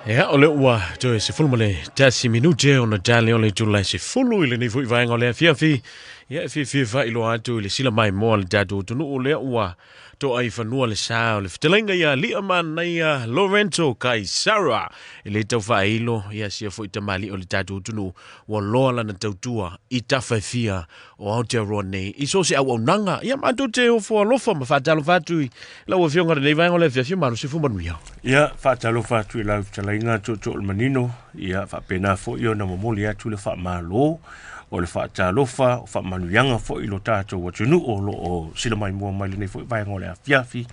Ia, o lea ua toe 11 minute ona tali o le itula e 10 i lenei foi vaega o le afiafi. Ia, e fiafia faailoa atu i le sila maimoa o le tatou atunuu lea ua toa i fanua le sa o le fetalaiga ia Lia Manaia Lorenzo Kaisara. E le tau faailo, ia sia foi tamalii o le tatou atunuu ua loa lana tautua i tafa e fia o Aotearoa nei i so o se auaunaga. Ia matou te ofo alofa ma faatalofa atu i lau Afioga i lenei vaega o le afiafi, malosi fo manuia. Ia, faatalofa atu i lau fetalaiga Tootoo o le Manino, ia faapena foi ona momoli atu le faamalo o le faatalofa o faamanuiaga foi i lo tatou atunuu o lo o sila maimoa mai lenei foi vaega o le afiafi.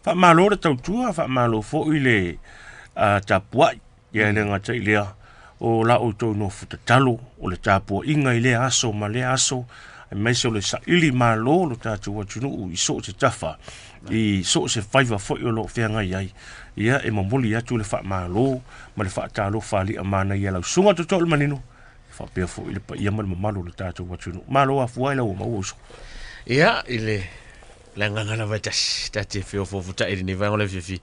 Faamalo le tautua, faamalo foi le tapuai. Ia e le gata i lea, o la outou nofo tatalo, o le tapuaiga i lea aso ma lea aso, aemaise o le saili malo o lo tatou atunuu i so o se tafa, i so o se faiva foi o lo o feagai ai. Ia e momoli atu le faamalo ma le faatalofa ali'a manaia lau Susuga Tootoo le Manino, faapea foi le paia ma le mamalu o lo tatou atunuu. Malo afua i lau maua uso. Ia, i le le agaga lava e tasi, ta te feofoofotai i lenei vaega o le afiafi.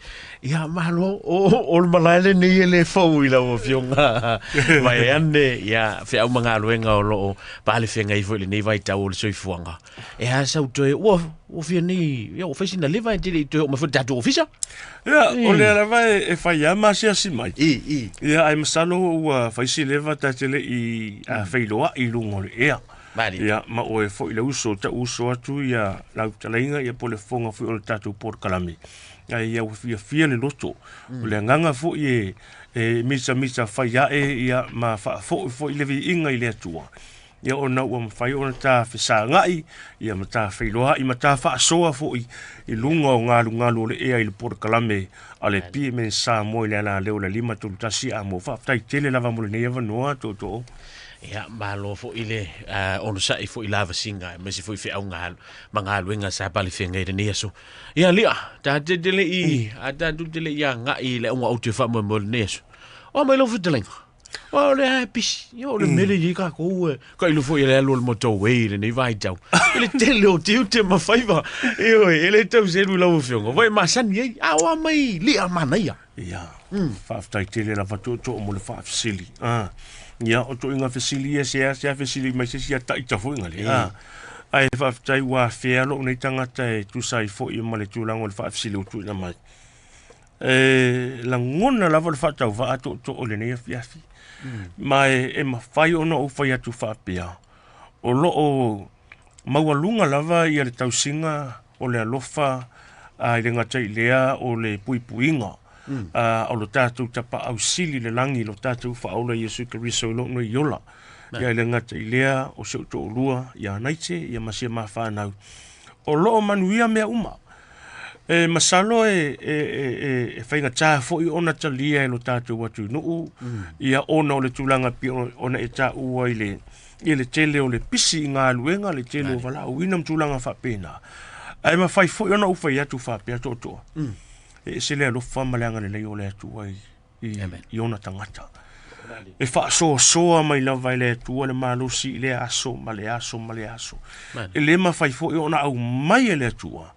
Ia, malo, o le malae lenei e le fou i lau Afioga Vaeane, ia, feau ma galuega o lo o palefeagai foi i lenei vaitau o le soifuaga. E a sau toe, ua, ua fia nei, ia, ua fai sina leva e te le i toe oo mai foi i le tatou ofisa. Ia, o lea lava e fai lava ma asiasi mai. I, i. Ia, ae masalo ua fai si leva ta te le i feiloai i luga o le ea. Malie. Ia, ma oe foi le uso, tau uso atu ia lau fetalaiga ia po o le fofoga foi o le tatou polokalame. Ae ia ua fiafia le loto. O le agaga foi e, e mitamita fai ae ia ma faafoi foi le viiga i le Atua. Ia ona ua mafai ona ta fesagai ia ma ta feiloai ma ta faasoa foi i luga o galugalu o le ea i le polokalame a le PMN Samoa i le alaleo o le 531 Amoa. Faafetai tele lava mo lenei avanoa, tootoo. Ia, malo foi le onosai foi i lavasiga aemaise foi feau ma galuega sa palefeagai i lenei aso. Ia, Lia, tatou te le i, a tatou te le i agai i le auga ou te faamoemoe i lenei aso. O mai lau fetalaiga. O le a e pisi. Ia, o le mele i kākou e tailo foi i le alu o le motorway i lenei vaitau. I le tele o tiute ma faiva. Ioe, e le tau selu i lau afioga. Ua e masani ai. A o a mai Lia manaia. Ia, faafetai tele lava tootoo mo le faafesili. Ah, ia, o toiga fesili ia se a fesili mai se isi a taita foi ngale. Ah, ae faafetai ua afea lou nei tagata e tusa ai foi ma le tulaga o le faafesili ua tuuina mai. E lagona lava le faatauvaa tootoo i lenei afiafi. Ma e mafai ona ou fai atu faapea, o lo o maualuga lava ia le tausiga o le alofa a i le gata i lea o le puipuiga a o lo tatou Tapaau Sili i le lagi, lo tatou Faaola Iesu Keriso i loo nei ola. Ia i le gata i lea o si ou toalua ia Naite ia ma si a ma fanau. O lo o manuia mea uma. E masalo e faigata foi ona talia e lo tatou atunuu ia ona o le tulaga pei ona e taua i le i le tele o le pisi i galuega, le tele o valaauina ma tulaga faapena. Ae mafai foi ona ou fai atu faapea tootoo, e ese le alofa ma le agalelei o le Atua i ona tagata. E faasoasoa mai lava e le Atua le malosi i lea aso ma le aso ma le aso. E le mafai foi ona aumai e le Atua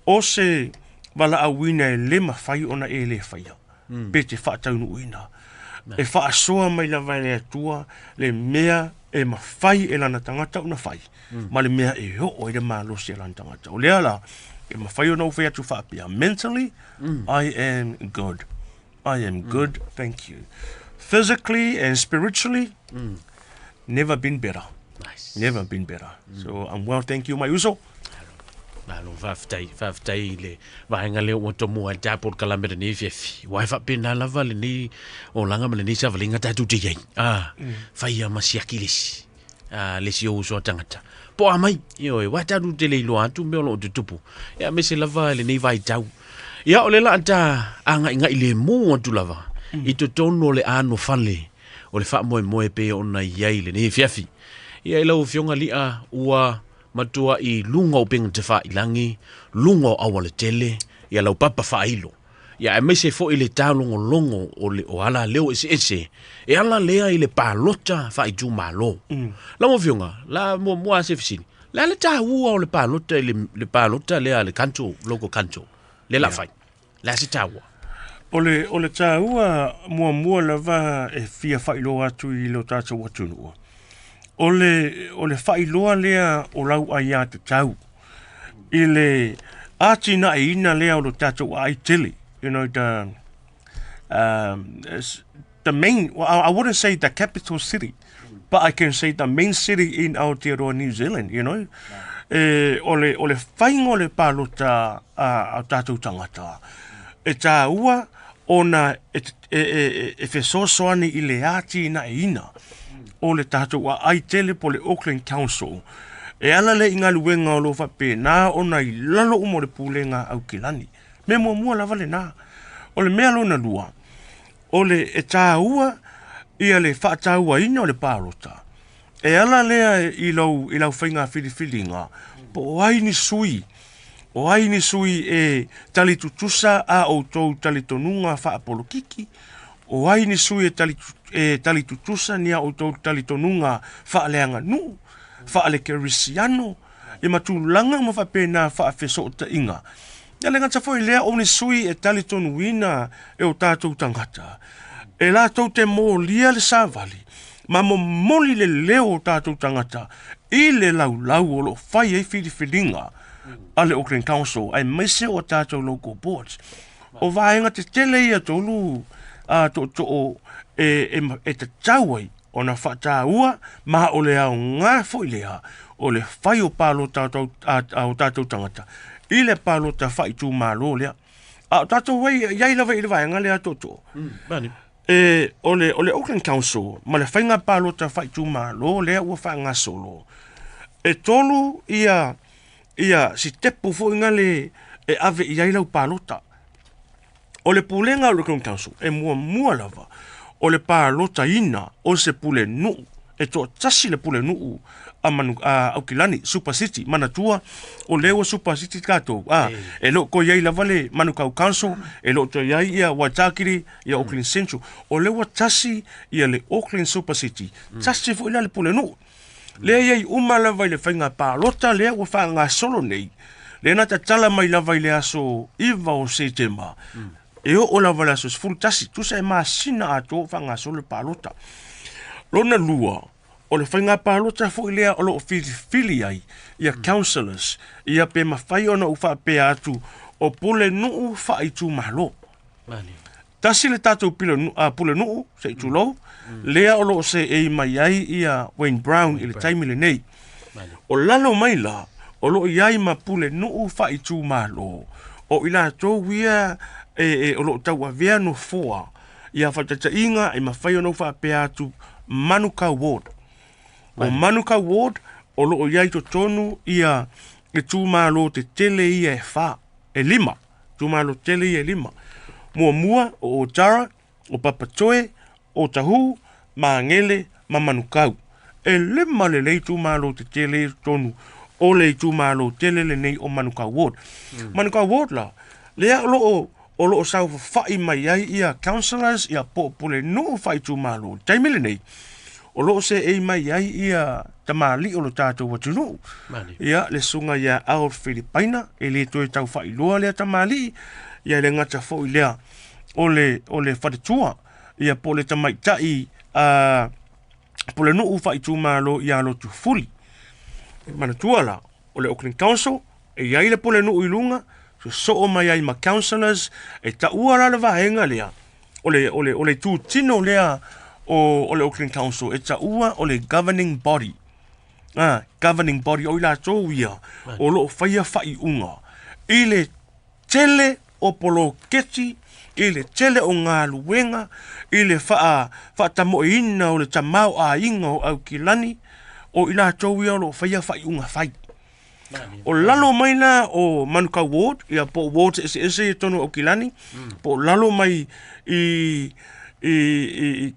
o se valaauina e le mafai ona e le faia. Pe te faataunuuina. E faasoa mai lava e le Atua le mea e mafai e lana tagata ona fai, ma le mea e oo ai le malosi a lana tagata. O lea la, e mafai ona ou fai atu faapea, mentally, I am good. I am good, thank you. Physically and spiritually, never been better. Nice. Never been better. So I'm well, thank you, my uso. Malo, faafetai, faafetai i le vaega lea ua tomua ai le tatou polokalame lenei afiafi. Aua e faapena lava lenei olaga ma lenei savaliga tatou te i ai. Ah, faia ma siaki le isi, ah, le isi o uso a tagata. Po o a mai, ioe, aua tatou te le iloa atu mea o lo o tutupu. Ia, aemaise lava i lenei vaitau. Ia, o le la ta agaigai lemu atu lava i totonu o le anofale o le faamoemoe pei ona i ai lenei afiafi. Ia, i lau Afioga Lia, ua Matua i luga o upega tefailangi, luga o aualatele, ia laupapa faailo. Ia aemaise foi le taalogologo o le o alaleo eseese e ala lea i le palota faaitumalo. Lau Afioga, la muamua lava se fesili, le a le taua o le palota i le palota lea a le council, local council, lea la fai? Le a se taua? O le tāua muamua lava e fia faailoa atu i lo tatou atunuu, o le faailoa lea o lau aiatatau i le atinaeina lea o lo tatou aai tele. You know, the main, well, I wouldn't say the capital city, but I can say the main city in Aotearoa, New Zealand, you know. O le faiga o le palota a tatou tagata, e tāua ona e fesoasoani i le atinaeina o le tatou aai tele po le Auckland Council. E ala lea i galuega o lo o faapena ona i lalo uma o le pulega a Aukilani. Mea muamua lava lena. O le mea lona lua, o le e tāua ia le faatauaina o le palota. E ala lea i lau faiga filifiliga, po o ai ni sui, o ai ni sui e tali tutusa a outou talitonuga faapolokiki, o ai ni sui e tali tutusa ni a outou talitonuga faaleaganuu, faalekerisiano, e matulaga ma faapena faafesootaiga. Ia le gata foi lea o ni sui e talitonuina e o tatou tagata, e latou te molia le savali, ma momoli le leo o tatou tagata i le laulau o lo o fai ai filifiliga a le Auckland Council, aemaise o tatou local boards. O vaega tetele ia tolu tootoo e tatau ai ona faataua, ma o le aoga foi lea o le fai o palota a o tatou tagata i le palota faaitumalo lea. A o tatou ai iai lava i le vaega lea tootoo. O le Auckland Council ma le faiga palota faaitumalo lea ua faagasolo, e tolu ia sitepu foi ngale e ave i ai lau palota. O le pulega o le Auckland Council e muamua lava o le palotaina o se pule nuu, e toatasi le pule nuu a Aukilani, Super City, manatua o lea ua Super City tatou. E leo toe iai lava le Manukau Council, e leo toe iai ia Waitakere, ia Auckland Central. O lea ua tasi ia le Auckland Super City, tasi foi la le pule nuu. Lea iai uma lava i le faiga palota lea ua faagasolo nei, lea na tatala mai lava i le aso 9 o Setema, e oo lava le aso 11, tusa e masina atoa o faagasolo le palota. Lona lua, o le faiga palota foi lea o loo filifili ai ia councillors, ia pe mafai ona ou faapea atu o pule nuu faaitumalo. Tasi le tatou pule nuu se i tulou, lea o loo seei mai ai ia Wayne Brown i le taimi lenei. O lalo mai la, o loo iai ma pule nuu faaitumalo, o i latou ia o loo tauavea nofoa ia faataitaiga e mafai ona ou faapea atu Manukau Ward. O Manukau Ward o loo iai totonu ia itumalo tetele ia e 4, e 5, itumalo tetele ia e 5. Muamua o Otara, o Papatoe, o Tahu, Mangele ma Manukau. E 5 lelei itumalo tetele ia totonu o le itumalo tele lenei o Manukau Ward. Manukau Ward la, lea o loo saofafai mai ai ia councillors, ia po pule nuu faaitumalo. Taimi lenei, o loo seei mai ai ia tamalii o lo tatou atunuu. Ia le susuga ia Al Filipaina, e le toe tau faailoa lea tamalii, ia le gata foi lea o le faletua, ia po le tamaitai pule nuu faaitumalo ia Lotufuli. Manatua la, o le Auckland Council, e iai le pule nuu i luga, sosoo mai ai ma councillors, e taua la le vaega lea, o le tutino lea o le Auckland Council, e taua o le governing body. Governing body o i latou ia, o loo faia faaiuga i le tele o poloketi, i le tele o galuega, i le faatamoeina o le tamaoaiga o Aukilani, o i latou ia o loo faia faaiuga fai. O lalo mai la o Manukau Ward, ia po o wards eseese i totonu o Aukilani, po o lalo mai i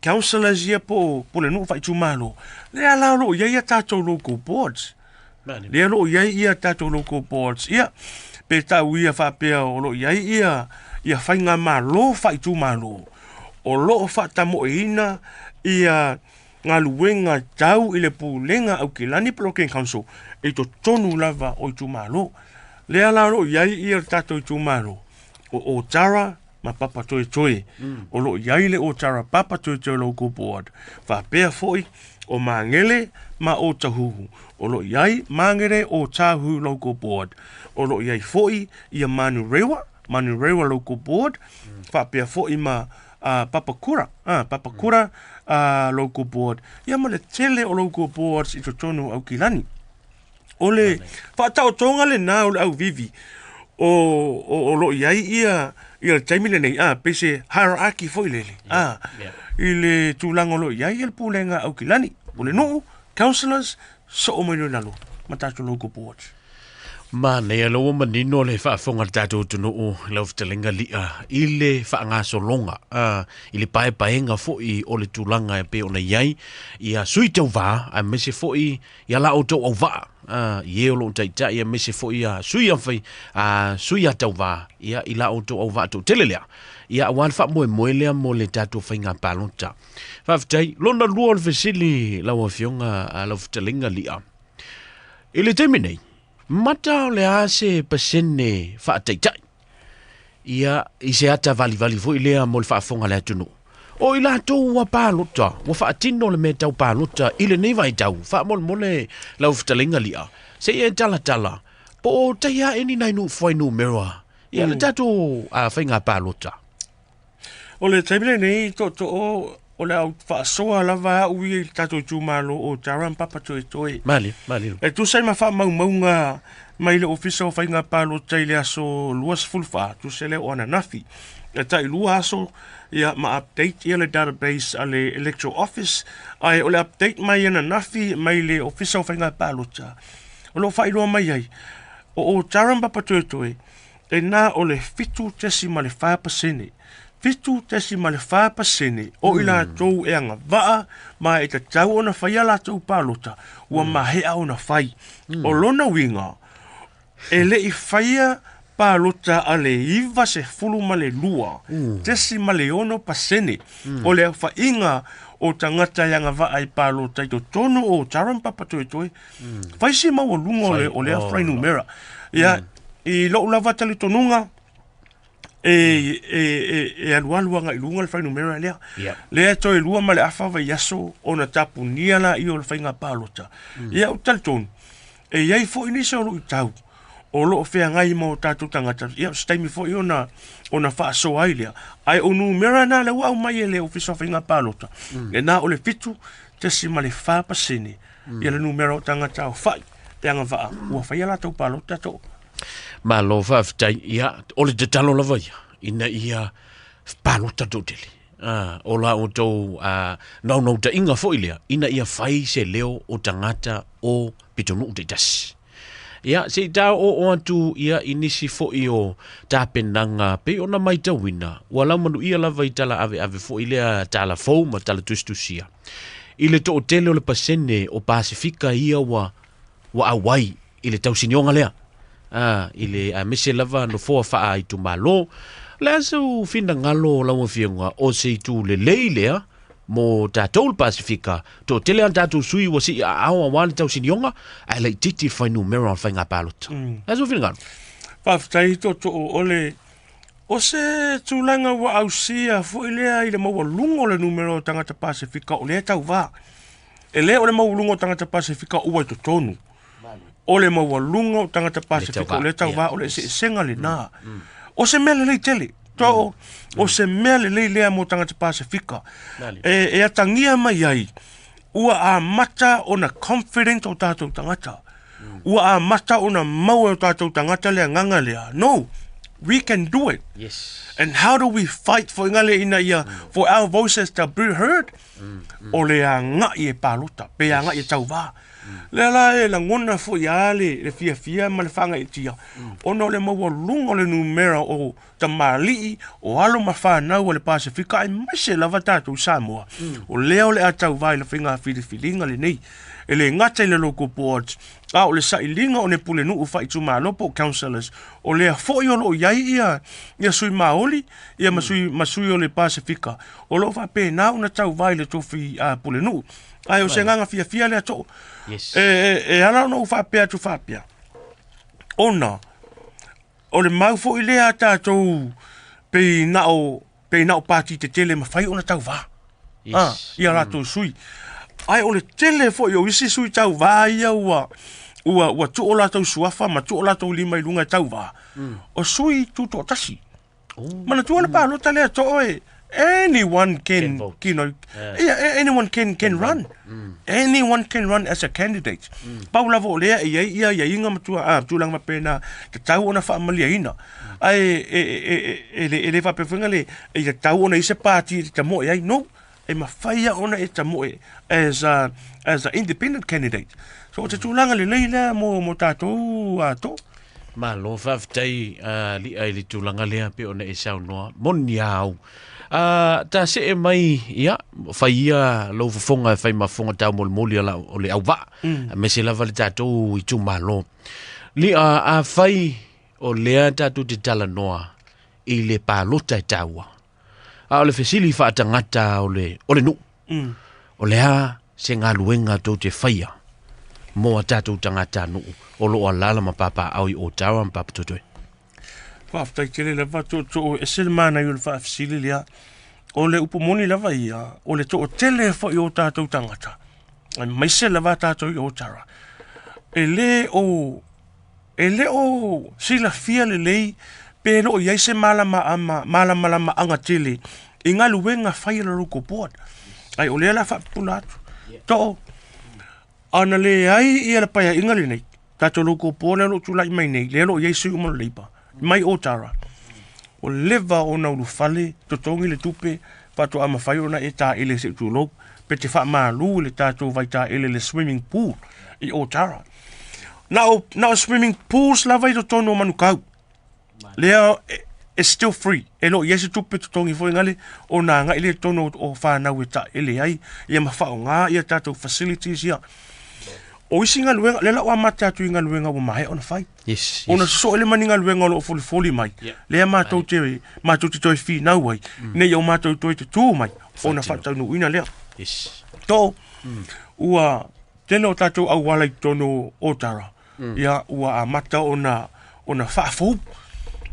councillors ia po o pule nuu faaitumalo, lea la o loo iai ia tatou local boards. Lea o loo iai ia tatou local boards, ia pe tau ia faapea o loo iai ia faigamalo faaitumalo, o loo faatamoeina ia galuega tau i le pulega Aukilani po o Auckland Council e totonu lava o itumalo. Lea la o loo iai ia le tatou itumalo o Otara, ma Papatoetoe. O loo i ai le Otara Papatoetoe Local Board. Faapea foi o Magele ma Otahuhu. O loo i ai Magele Otahuhu Local Board. O loo i ai foi ia Manurewa, Manurewa Local Board. Faapea foi ma Papakura, Papakura Local Board. Ia ma le tele o local boards i totonu o Aukilani. O le faataotoga lena o le auvivi o loo i ai ia le taimi lenei, pei se hierarchy foi lele, i le tulaga o loo i ai le pulega a Aukilani, pulenuu, councillors, soo mai loa i lalo ma tatou local boards. Manaia lea ua manino le faafofoga a le tatou atunuu i lau fetalaiga Lia i le faagasologa i le paepaega foi o le tulaga e pei ona i ai ia sui tauva aemaise foi ia la outou auvaa i e o lo o taitai aemaise foi ia sui a fai sui a tauva ia i la outou auvaa toatele lea ia aua le faamoemoe lea mo le tatou faiga palota. Faafetai. Lona lua o le fesili lau Afioga lau fetalaiga Lia. I le taimi nei, mata o le a se pasene faataitai ia i se ata valivali foi lea mo le faafofoga a le atunuu. O i latou ua palota, ua faatino le mea tau palota i lenei vaitau, faamolemole lau fetalaiga Lia, se i e talatala, po o tai ae ni nai fuainumera ia le tatou faiga palota. O le taimi lenei tootoo o le au faasoa lava au ia i le tatou itumalo o Tara ma Papatoetoe. Mali, mali. E tusa ai ma faamaumauga mai le Ofisa o Faiga Palota i le aso 24, tusa lea o ananafi. E tai 2 aso ia ma update ia le database a le Electoral Office, ae o le update mai ananafi mai le Ofisa o Faiga Palota. O lo o faailoa mai ai, o Tara ma Papatoetoe, e na o le 7.4%. 7.4% o i latou e agavaa ma e tatau ona faia latou palota ua mahea ona fai. O lona uiga, e le i faia palota a le 92.6% o le aofaiga o tagata e agavaa i palota i totonu o Otara ma Papatoetoe. Fai si maualuga o lea fuainumera. Ia, i lou lava talitonuga, e alualu agai i luga le fuainumera lea. Lea e toe 2.5 vaiaso ona tapunia la ia o le faiga palota. Ia, ou te talitonu, e i ai foi nisi o luitau o loo feagai ma o tatou tagata. Ia, o se taimi foi ona faasoa ai lea. Ae o numera na lea ua aumai e le Ofisa o Faiga Palota, e na o le 7.4% ia le numera o tagata aofai e agavaa ua faia latou palota to. Malo faafetai. Ia, o le tatalo lava ia, ina ia palota toatele. O la outou naunautaiga foi lea, ina ia fai se leo o tagata o pitonuu taitasi. Ia, se i tā o atu ia i nisi foi o tapenaga pei ona maitauina, ua laumanuia lava i tala aveave foi lea tala fou ma tala tusitusia. I le toatele o le pasene o Pasifika ia ua auai i le tausinioga lea. I le aemaise lava nofoa faaitumalo. Le a sau finagalo lau Afioga o se itu lelei lea mo tatou le Pasifika, toatele a tatou sui ua sii aao aua le tausinioga, ae laitiiti le fuainumera o le faiga palota. Le a sau finagalo? Faafetai tootoo o le o se tulaga ua ausia foi lea i le maualuga o le numera o tagata Pasifika o lea tauvā. E le o le maualuga o tagata Pasifika ua i totonu. O le maualuga o tagata Pasifika o lea tauvā, o le eseesega lena. O se mea lelei tele. To, o se mea lelei lea mo tagata Pasifika. E atagia mai ai, ua amata ona confident o tatou tagata. Ua amata ona maua o tatou tagata le agaga lea. No, we can do it. Yes. And how do we fight for ngale ina ia for our voices to be heard? O le agai e palota, pe agai e tauvā. Lea la e lagona foi a le fiafia ma le faagaeetia, ona o le maualuga o le numera o tamalii, o alo ma whanau o le Pasifika, aemaise lava tatou Samoa. O lea o le a tauvā i le faiga filifiliga lenei. E le gata i le local boards, a o le sailiga o ne pulenuu faaitumalo po o councillors, o lea foi o loo i ai ia sui Maoli, ia ma sui o le Pasifika, o loo faapena ona tauvā i le tofi pulenuu. Ae o se agaga fiafia lea too. E ala ona ou faapea atu faapea, ona o le mau foi lea a tatou pei na o pei na o pāti tetele e mafai ona tauvā. Yes. Ah, ia latou sui. Ae o le tele foi o isi sui tauvā ia ua ua ua tuu o latou suafa ma tuu o latou lima i luga e tauvā. O sui tutoatasi. Oh. Manatua le palota lea too e anyone can, Can vote. you know, yeah, anyone can run. Anyone can run as a candidate. Pau lava o lea e iai ia iaiga ma tua, ah, tulaga faapena, tatau ona faamaliaina. Ae e, e, e, e, e, le, e le faapea foi le, e tatau ona i se pāti e te tamoe ai. No, e mafai a ona e tamoe as a independent candidate. So o te tulaga lelei lea mo, mo tātou a too. Malo faafetai uh, li'a i le tulaga lea pe ona e saunoa moni a au. Uh, ta see mai ia fai ia lou fofoga e fai ma fofoga taumolimoli o, la, o le auvaa mm. me se lava le tatou itumalo. Li'a a fai o lea tatou te talanoa i le palota e taua. A o le fesili faatagata o le, o le nuu. Mm. O le a se galuega tou te faia mo a tatou tagatanuu o lo o alaala ma papaaao i Otawa ma Papatoetoe? Faafetai tele lava tootoo e ese le manaia o le faafesili lea. O le upu moni lava ia, o le toatele foi o tatou tagata, aemaise lava tatou i Otara, e le o e le o silafia lelei pe lo o i ai se malamaama, malamalamaaga tele i galuega fai a le local board. Ai o lea la faapupula atu. Too, ana leai ia le paeaiga lenei, tatou local board lea o lo o tulai mai nei, lea o lo o i ai sui uma o le Labour, mai Otara, ua leva ona ulufale, totogi le tupe, faatoa mafai ona e taele se i tulou, pe te faamalu i le tatou vaitaele le swimming pool i Otara. Na o, na o swimming pools lava i totonu o Manukau. Lea e, it's still free. E le o i ai se tupe totogi foi ngale ona agai lea i totonu o, o whanau e taele ai, ia ma whaonga ia tatou facilities ia. O isi galuega, lea la ua amata atu i galuega ua maea ona fai. Yes, yes. Ona sosoo le ma ni galuega o lo o folifoli mai. Yeah. Lea matou te, matou te toe finau ai, nei o matou toe tutū mai, ona Faatino. faataunuuina lea. Yes. To, ua tele o tatou auala i totonu o Otara, ia ua amata ona, ona faafou.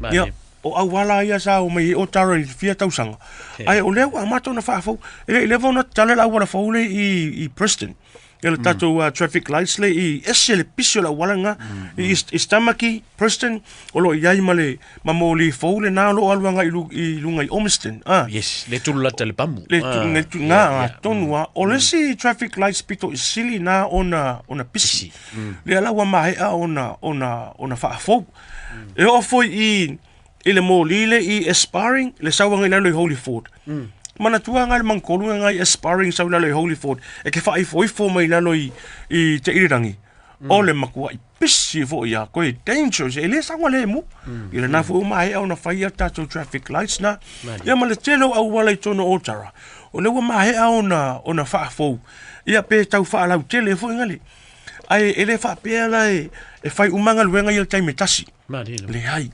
Malie. Ia, o auala ia sa o mai i Otara i fia tausaga. Ae o lea ua amata ona faafou. E le i leva ona tatala le auala fou lea i, i Preston. Ia le tatou uh, traffic lights le i ese le pisi o le auala lena. I East, East Tamaki, Preston, o lo o i ai ma le ma moli fou lena o lo o alu agai i, lu, i luga i Ormiston. Ah. Yes, le tulu lata le pamu. Le Ah, tu, le tu, yeah, ngā, yeah. tonu a. O le isi traffic lights pito i sili nā ona, ona pisi. Lea la ua maea ona, ona, ona faafou. E oo foi i, i le moli le i Aspiring, le sau agai lalo i Holyford. Manatua ngai le mangkolu ngai Aspiring sau lalo i Holyford, e ke faaifoifo mai lalo i, i Te Irirangi. O le makua i pisi foi ia, koe dangerous, e le saoga le mu. I lena foi ua maea ona fai ia tatou traffic lights na. Ia ma le tele o auala i totonu o Otara. O lea ua maea ona, ona faafou. Ia pe tau faalautele foi ngale. Ae e le faapea la e, e fai uma galuega ia i le taimi e tasi. Malie lava. Leai.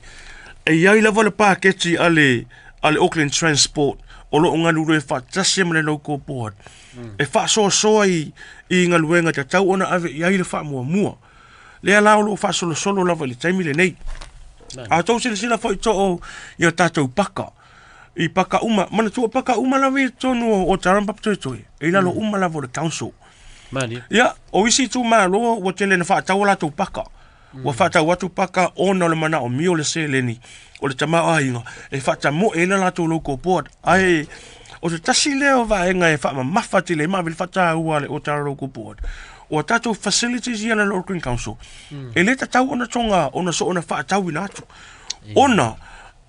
E i ai lava le paketi a le, a le Auckland Transport o lo o galulue faatasi ma le Local Board e faasoasoa i, i galuega tatau ona ave i ai le faamuamua. Lea la o lo o faasolosolo lava i le taimi lenei. A tou silasila foi too i a tatou paka, i paka uma, manatua paka uma lava i totonu o, o Tauranga Papatoetoe, e i lalo uma lava o le council. Malie. Ia, o isi itumalo ua tele na faatau a latou paka. Ua faatau atu paka ona o le manaomia o le seleni o le tamaoaiga e faatamoe ai le latou local board. Ae o se tasi lea o vaega e faamamafa tele ai ma ave le faataua a le Otara Local Board, o a tatou facilities ia a le Local Council, e le tatau ona tonga ona soona faatauina atu. Ona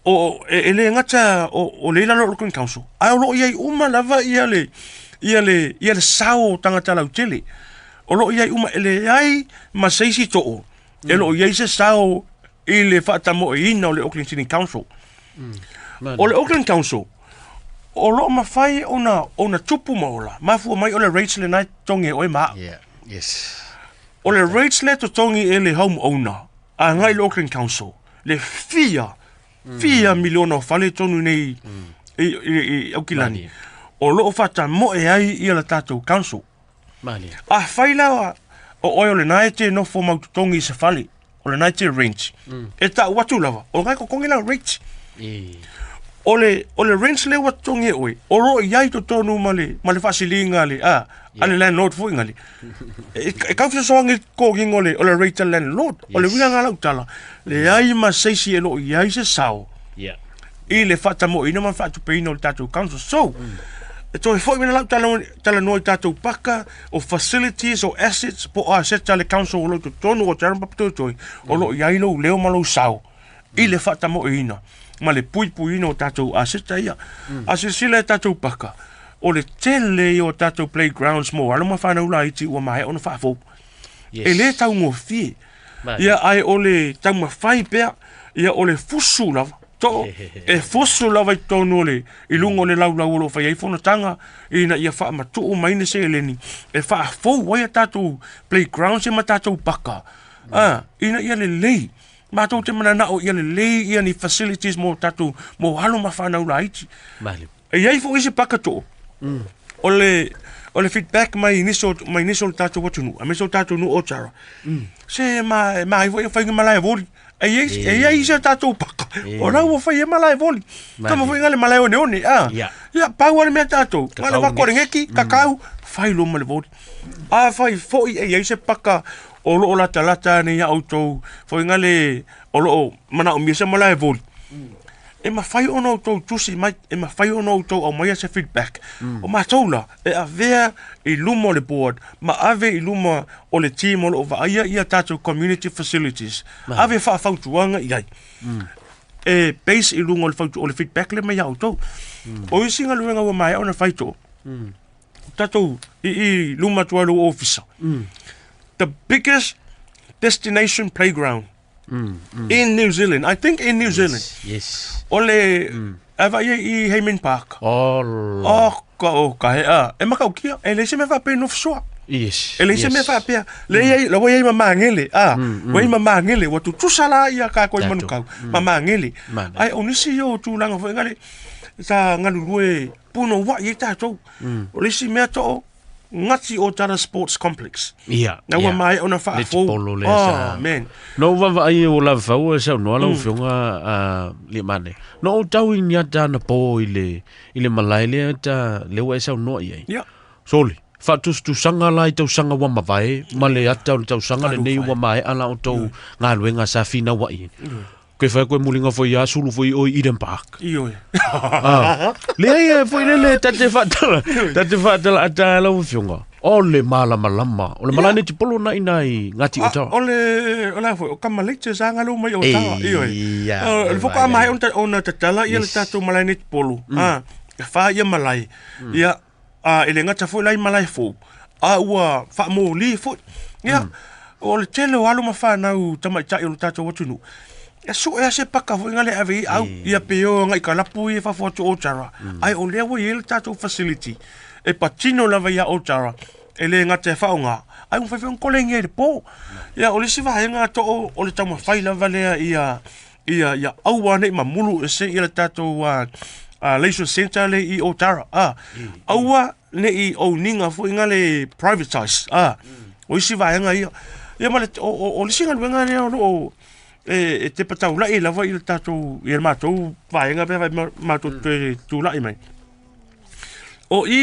o, e, e le gata o, o le i lalo o le Green Council, ae o lo o i ai uma lava ia le, ia le, ia le sao o tagata lautele. O lo o i ai uma, e leai ma se isi too, e lo o i ai se sao i le faatamoeina o le Auckland City Council. O le Auckland Council, o lo o mafai ona, ona tupu ma ola, mafua mai o le rates lena e totogi e oe ma au. Yeah, yes. O le rates lea e totogi e le home owner, agai i le Auckland Council, le fia, fia miliona o fale tonu nei i, i, i Aukilani, o lo o faatamoe ai ia le tatou council. Malie. Afai la o oe o lena e te nofo mau totogi i se fale, o lena e te rent, e tau atu lava, o lena e totogi lau rate. E. O le, o le rents lea ua totogi e oe, o lo o i ai totonu ma le, ma le faasiliga a le, a, a le landlord foi ngale. E, e kau fesoasoani i le totogiga o le, o le rate a le landlord. O le uiga lena o lau tala, leai ma se isi e lo o i ai se sao Yeah. i le faatamoeina ma le faatupeina o le tatou council. So, e toe foi mai lau tala, talanoa i tatou paka, o facilities, o assets, po o assets a le council o lo o i totonu o Darren Papatoetoe, o lo o i ai lou leo ma lou sao i le faatamoeina ma le puipuiina o tatou aseta ia. A silasila i tatou paka, o le tele ia o tatou playgrounds mo alo ma fanau laiti ua maea ona faafou. Yes. E le taugofie. Mai. Ia, ae o le taumafai pea, ia o le fusu lava. To, e fusu lava i totonu o le, i luga o le laulau o lo o fai ai fonotaga, ina ia faamatuu mai ni seleni e faafou ai a tatou playgrounds ia ma tatou paka. Ah, ina ia lelei. Matou te mananao ia lelei ia ni facilities mo tatou, mo alo ma fanau laiti. Male. E i ai foi isi paka too. O le, o le feedback mai nisi o, mai nisi o le tatou atunuu, aemaise o tatou nuu o Tara. Se ma, ma ai foi e fai ni malae voli. E i ai, e i ai isi o tatou paka. O la ua fai e malae voli. Tama foi ngale malae oneone, ah. Ia. Ia, pau ale mea tatou. Ngale Kakau wako le ngeki, kakau, fai lo ma le voli. A fai foi e i ai se paka o loo latalata ane iā outou foi le o loo manaomia se malae voli. E mafai ona outou tusi mai, e mafai ona outou aumaia se feedback. O matou la, e avea i luma o le board, ma ave i luma o le team o loo vaaia ia tatou community facilities. Ave faafautuaga i ai. E base i luga o le fautu, o le feedback lea mai ia outou. O isi galuega ua maea ona fai too, tatou i i luma atu ai lou ofisa. The biggest destination playground in New Zealand. I think in New Zealand. Yes. O le a vaai ai i Hayman Park. Oh. Oh, ka o ka he a. E makaukia, e leai se mea faapea i Nofosoa. Yes. E leai se mea faapea. Le iai, la ua iai ma magele, a. Ua iai ma magele, ua tutusa la ia kākou i Tatou. Manukau, ma magele. Mana. Ai o nisi o tulaga foi ngale, sa galulue punouai ai tatou. O le isi mea too, gati o Tara Sports Complex. Ia. Na ua ia. maea ona Le faafou. tipolo lea Oh, sa. man. No vaavaai e o lava fau e saunoa lau afioga a Liamane. No ou tau i ni ata ana po i le, i le malae lea ta lea ua e saunoa i ai. Ia. Sole, faatusatusaga la i tausaga ua mavae ma le ata o le tausaga lenei Talofa e. ua maea la outou galuega sa finauai ai. Ke whai koe mulinga foi ia sulu foi oi Eden Park. Ioe. Ah. Leai e foi lele tate whaatala. Tate whaatala ata lau afioga. O le malamalama. O le malae nei tipolo na ina i Ngāti Ah, Otawa. o le o le foi o Kamaleite sa galo mai o E, Otawa. Ioe. ia, O le e foka vaai. mai ona ona tatala ia le Yes. tatou malae nei tipolo. Ah, e fa ia malae. Ia a e le ngata foi lai malae fou. A ua faamōlī foi. Ia o le tele o alo ma fanau tamaitai o le tatou atunuu. E sue a se paka foi ngale ave i au ia pe o ngai kalapu i fafo atu o Tara. Ai o lea ua i ai le tatou facility. E patino lava ia o Tara. E le ngata e whaonga. Ai ua whaiwhai kole ngia i le pō. Ia o le isi vaega too o le taumafai lava lea ia ia ia aua nei mamulu e se ia le tatou leisure centre le i Otara. Ah, aua nei owninga foi ngale privatize. Ah, o isi vaega ia. Ia ma le o o, o le isi galuega lea o loo e, e te pataulai lava i le tatou i le matou vaega pe vai matou te tulai mai. O i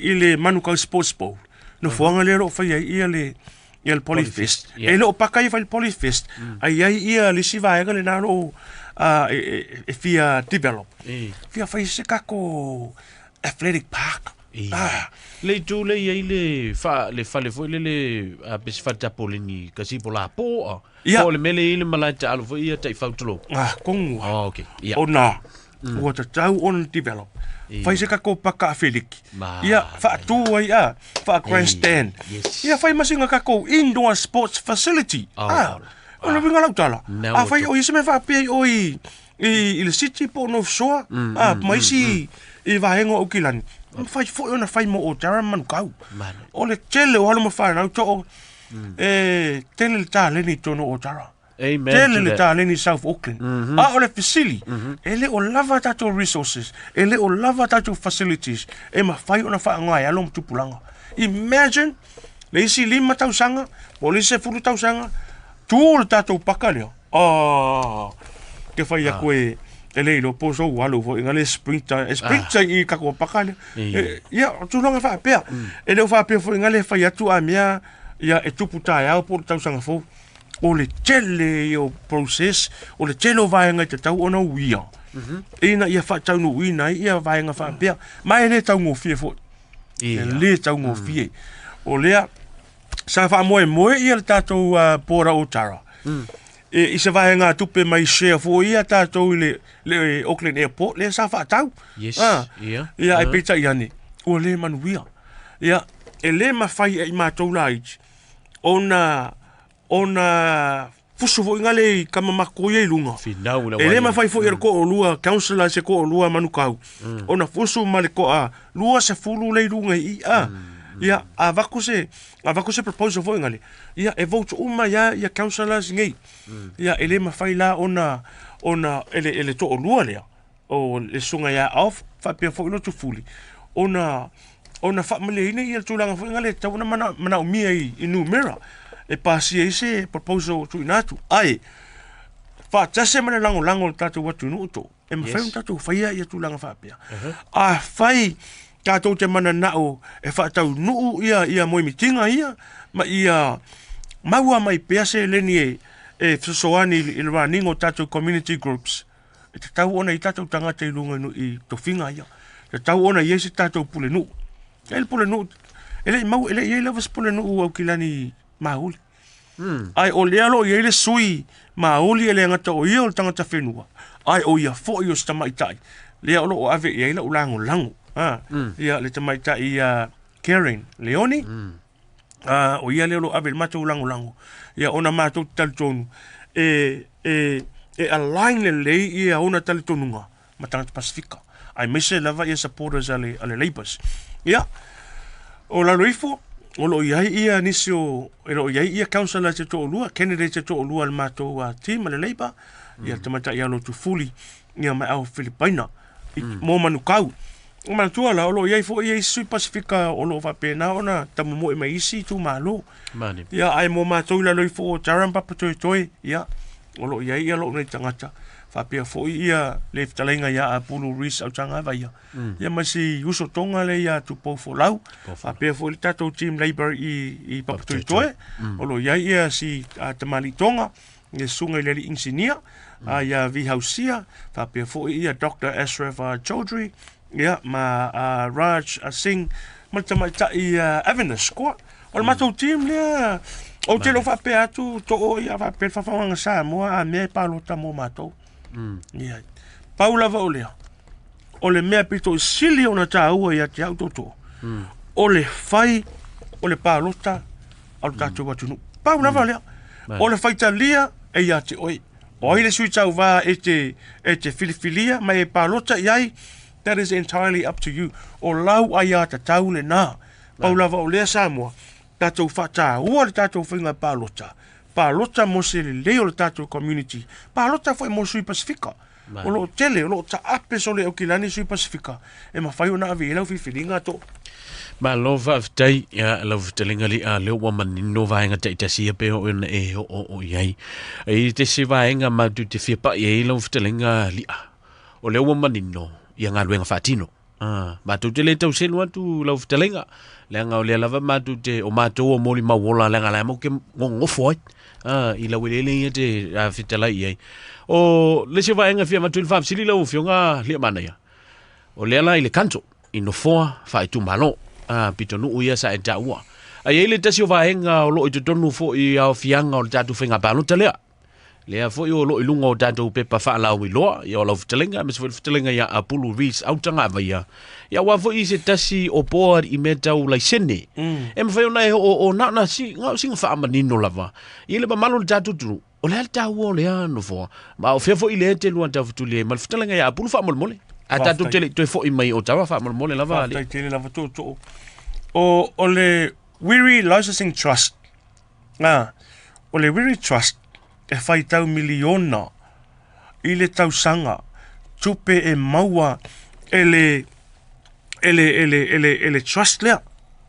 i le Manukau Sports Bowl, no fuanga lea o loo fai ai ia le ia le Polyfest. yeah. E loo paka ia fai le Polyfest. Ai ai ia le isi vaega lena o loo e, e, e fia develop. E. Fia fai se kako athletic park. E. Ah, Le itu le i ai le, fa, le fale foi le le a pe se fatapolini kasi po la po a. Ia. Po le mele i le malae ta alo foi ia tai fautolo. ah kongua. Oh, okay. Ia. O nā, ua tatau ona develop. Fai se kako paka a feliki. Ma- Ia, faatū ai a, wha grandstand. Yes. Ia, fai masinga kako indoor sports facility. Oh, Ah, o le winga lau tala. Nau A fai o o i se me whaapea o i, i, i le city po no soa, ah, ma isi i vaenga o Aukilani. Fai foi ona fai mo o Tara Manukau. Manu. O le tele o alo ma whanau too, e tele le tāleni tonu o Tara. Amen Tele to le that. tāleni South Auckland. A o le fesili, e le o lava tatou resources, e le o lava tatou facilities, e mawhai ona whaangai alo ma tupulaga. Imagine, le isi 5 tausaga, po o le isi 10 tausaga, tu le tatou paka lea. Ah, ke whai aku e, E le iloa po o sou alu foi ina le sprinter, e sprinter i tatou paka lea. E, ia, o tulaga faapea. E le o faapea foi ina le fai atu a mea ia e tupu taeao po o le tausaga fou. O le tele ia o process, o le tele o vaega e tatau ona uia, ina ia faataunuuina ai ia vaega faapea. Ma e le taugofie foi. E le taugofie. O lea, sa faamoemoe ia le tatou Board o Otara i se vaegatupe mai share foi ia tatou i le Auckland Airport lea sa faatau. Yes. Ah, Ia. Ia, ai peitai ane, ua le manuia. Ia, e le mafai e i matou laiti ona fusu foi ngale i kamamako ia i luga. Finau le E le wai. mafai foi e le toalua councillor se toalua Manukau ona fusu ma le toa 20 le i luga i i a. Ia, avatu se proposal foi ngale. Ia, e vote uma ia ia councillors nei. Ia, e le mafai la ona ele toalua lea o le susuga ia Alf faapea foi lo Tufuli ona faamalieina ia le tulaga foi ngale e tatau ona manaomia i numera e pasia ai se proposal tuuina atu. Ae faatasi ma le lagolago o le tatou atunuu to e mafai ona tatou faia ia tulaga faapea. Afai tatou te mananao e faataunuu ia moemitiga ia ma ia maua mai pea seleni e fesoasoani i le running o tatou community groups, e tatau ona i tatou tagata i luga i tofiga ia. E tatau ona i ai se tatou pulenuu. E le pulenuu, e le i mau, e le i ai lava se pulenuu Aukilani Maoli. Ae o lea o lo o i ai le sui Maoli e le gata o ia o le tagata whenua, ae o ia foi o se tamaitai. Lea o lo o ave i ai lau lagolago. Ia le tamaitai ia Karen Leoni. O ia lea o lo o ave i le matou lagolago. Ia ona matou te talitonu e align lelei ia ona talitonuga ma tagata Pasifika. Aemaise lava ia supporters a le Labours. Ia, o lalo ifo, o lo o i ai ia nisi o, e lo o i ai ia councillor se toalua, candidate se toalua a le matou team a le Labour, ia le tamaitai ia Lotufuli, ia ma Alf Filipaina, mo Manukau. O manatua la, o lo o i ai foi ia isi sui Pasifika o lo o faapena ona tamomoe mai isi itumalo. Mani. Ia, ae mo matou i lalo ifo o Taram Papatoetoe, ia, o lo o i ai ia lou nei tagata, faapea foi ia le fetalaiga ia Apulu Reece Autagavaia, ia ma si uso Tonga lea ia Tupou Folau, faapea foi le tatou team Labour i Papatoetoe, o lo o i ai ia si tamalii Tonga, le susuga i le alii inisinia, ia Vi Hausia, faapea foi ia Dr. Ashraf Chaudhry, ia ma Raj Singh, ma le tamaitai Avinash Koa. O le matou team lea, ou te le o faapea atu too ia faapea le faafofogaaga Samoa a mea e palota mo matou. Ia. Pau lava o lea, o le mea pito i sili ona taua ia te au tootoo, o le fai o le palota a le tatou atunuu. Pau lava lea. O le faitalia e ia te oe. O ai le sui tauvā e te filifilia ma e palota i ai, that is entirely up to you. O lau aiatatau lena. Pau lava o lea Samoa, tatou faataua le tatou faiga palota. Palota mo se lelei o le tatou community. Palota foi mo sui Pasifika. O lo o tele, o lo o taape sole Aukilani sui Pasifika. E mafai ona ave i ai lau filifiliga to. Malo faafetai ia lau fetalaiga li a lea ua manino vaega taitasi ia pe o ona e o o o i ai. E te se vaega matou te fia pai ai lau fetalaiga lia. O lea ua manino ia galuega faatino. Matou te le tau selu atu lau fetalaiga. Leaga o lea lava matou te o matou o moli mauola leaga la mo ke ngongofo ai. I lau elele ia te fetalai i ai. O le se vaega fia matu i le faafesili lau afioga lia manaia. O lea la i le council i nofoa faaitumalo pitonuu ia sa e taua. Ai ai le tasi o vaega o loo i totonu foi aofiaga o le tatou faiga palota lea. Lea foi o loo i luga o tatou pepa faalauiloa ia o lau fetalaiga aemaise foi le fetalaiga ia Apulu Reece Autagavaia. Ia aua foi se tasi o board i mea tau laisene. E mafai ona e o na na si ngau singa faamanino lava. I le mamalu o le tatou atunuu. O le a le taua o lea nofoa. Ma o fea foi le te lua tau fetuli ai ma le fetalaiga ia Apulu faamolemole. A tatou te le i toe foi mai o tawa faamolemole lava ali. Faafetai tele lava tootoo. O le Wiri Licensing Trust. O le Wiri Trust e faitau miliona i le tausaga tupe e maua e le trust lea,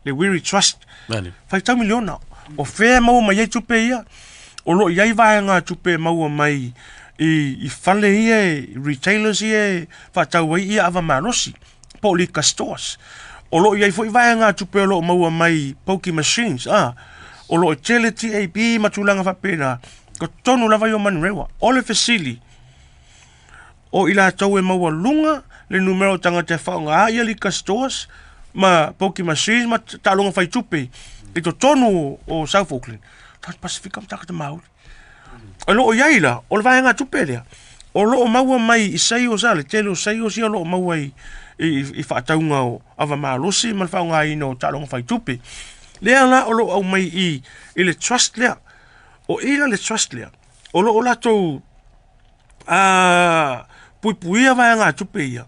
le Wiri Trust. Mani. Faitau miliona. O fea e maua mai ai tupe ia? O lo o i ai vaega tupe e maua mai i fale ia e retailers ia e faatau ai ia ava malosi po o liquor stores. O lo o i ai foi vaegatupe o lo o maua mai pokie machines, a o lo o tele TAB ma tulaga faapena totonu lava i o Manurewa. O le fesili, o i latou e maualuga le numera o tagata e faaaoga ia liquor stores ma pokie machines ma taaloga faitupe i totonu o South Auckland, tagata Pasifika ma tagata Maori. O lo o i ai la, o le vaegatupe lea, o lo o maua mai i sales a le tele o sales ia o lo o maua i faatauga o ava malosi ma le faaaogaina o taaloga faitupe. Lea la o lo o aumai i le trust lea. O i la le trust lea, o lo o latou puipuia vaegatupe ia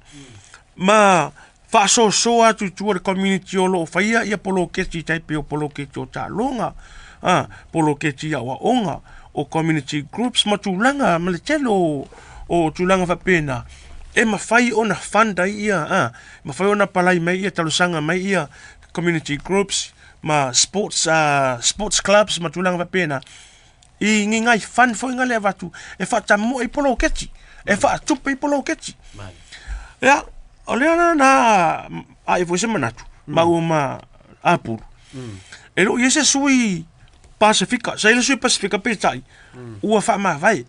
ma faasoasoa atu i tua le community o lo o faia ia poloketi tai pei o poloketi o taaloga, poloketi i aoaoga, o community groups ma tulaga ma le tele o tulaga faapena e mafai ona fund ai ia, mafai ona palai mai ia talosaga mai ia community groups ma sports clubs ma tulaga faapena i ni nai fund foi nga le avatu e faatamoe i poloketi, e faatupe i poloketi. Ia, o lea na ae foi se manatu, maua ma Apulu. E loo i ai se sui Pasifika, sa i le sui Pasifika peitai, ua faamavae.